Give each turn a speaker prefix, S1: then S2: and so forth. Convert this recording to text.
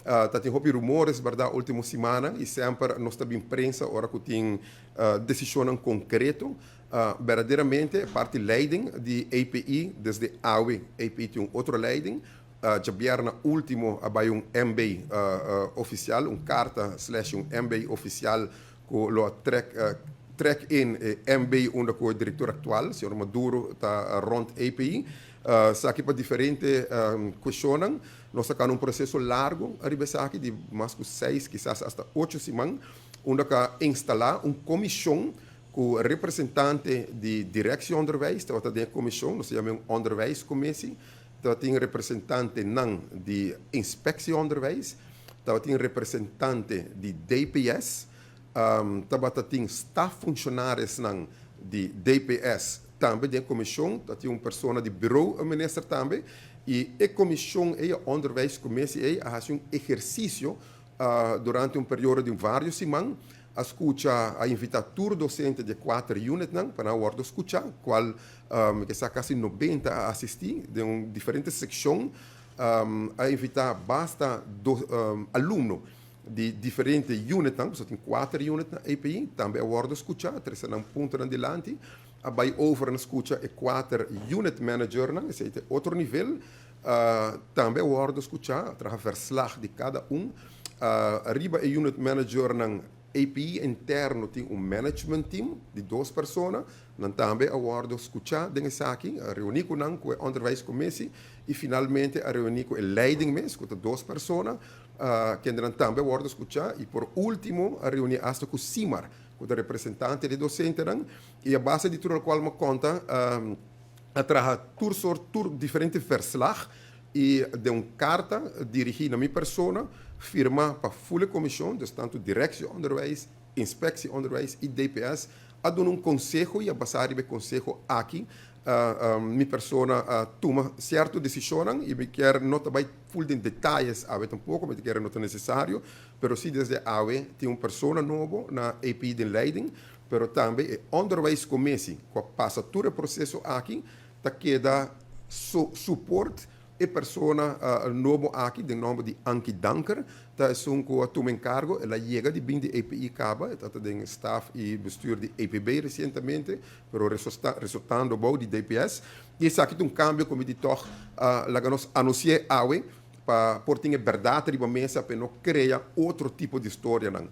S1: Tabatin hopi rumores, berdat, último siman, i semper nos ta bin prensa ora ku tin desishon konkreto. Berdaderamente, parti leiding di EPI, desde awe, EPI tin un otro leiding. Djabièrnè último, a un MB ofisial, un karta/un MB ofisial ku lo trek in MB unda ku e direktor aktual, señor Maduro, ta rònt EPI. Esaki pa diferente kuestion. Nos a kana un proseso largu ariba esaki di mas ku 6, kisas asta 8 siman, unda ku a instalá un komishon ku representante di directie onderwijs, tabata den komishon, nos yama un onderwijscommissie, tabatin representantenan di inspectie onderwijs, tabatin representante di DPS, tabatin staffunctionarisnan di DPS tambe den komishon, tabatin un persona di bureau minister tambe, i e komishon e onderwijscommissie ei a hasi un ehersisio durante un periodo di vários siman, a skucha, a invitá tur dosente di kuater unitnan pa wòrdu skuchá, kual ku sa kasi 90 a asistí di un diferente sekshon, a invitá basta alumno di diferente unitnan, so tin kuater unit na EPI, tambe a wòrdu skuchá, trese nan puntonan dilanti, a bai over na skucha e kuater unit managernan, esei ta otro nivel, tambe a wòrdu skuchá, traha verslag di kada un, riba e unit managernan, EPI interno tin un management team di dos persona, nan tambe a wòrdu skuchá den esaki, a reuní ku nan, ku e onderwijscommissie, i finalmente a reuní ku e leiding mes, ku dos persona, ku nan tambe a wòrdu skuchá, i por último a reuní hasta ku SIMAR, ku e representante di dosentenan, i a base di tur lokual m'a konta, a traha tur sorto, tur diferente verslag, i di un karta dirigí na mi persona, firmá pa full komishon, dus tantu directie onderwijs, inspectie onderwijs i DPS, a duna un konseho i a basá e konseho aki, mi persona a tuma sierto desishon i mi ke no bai full den detaye awe tampoko, mi ke no ta nesesario, pero sí desde awe tin un persona nobo na EPI di leiding, pero tambe e onderwijscommissie, ku pasa tur e proseso aki, ta keda support e persona nobo aki, di nòmber di Anki Danker, ta esun ku a tuma enkargo, el a yega di bin di EPI kaba, ta den staf i bestuur di EPB resientemente, pero resultando bou di DPS. I esaki ta un kambio ku mi di toch laga nos anunsiá awe, pa por tin e berdat riba mesa, pa no krea otro tipo di historianan.